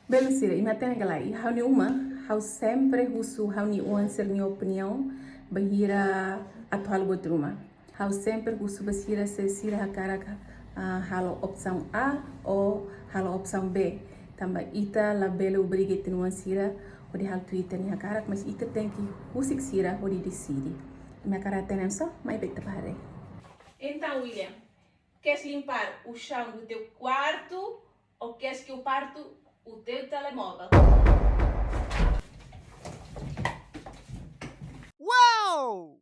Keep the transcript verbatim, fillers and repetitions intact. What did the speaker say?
Belun sira, imi hatene ka lae, ha'u-nia uma, ha'u sempre husu ha'u-nia oan sira-nia opiniaun bainhira atu halo buat ruma. Ha'u sempre husu ba sira se sira hakarak, ah, halo opsaun A ou halo opsaun B. Tanba ita labele obriga ita-nia oan sira hodi halo tuir ita-nia hakarak, mas ita tenke husik sira hodi deside. Imi hakarak hatene só, mai ita bá haree. Então, William, queres limpar o chão do teu quarto ou queres que eu parto o teu telemóvel? Uau!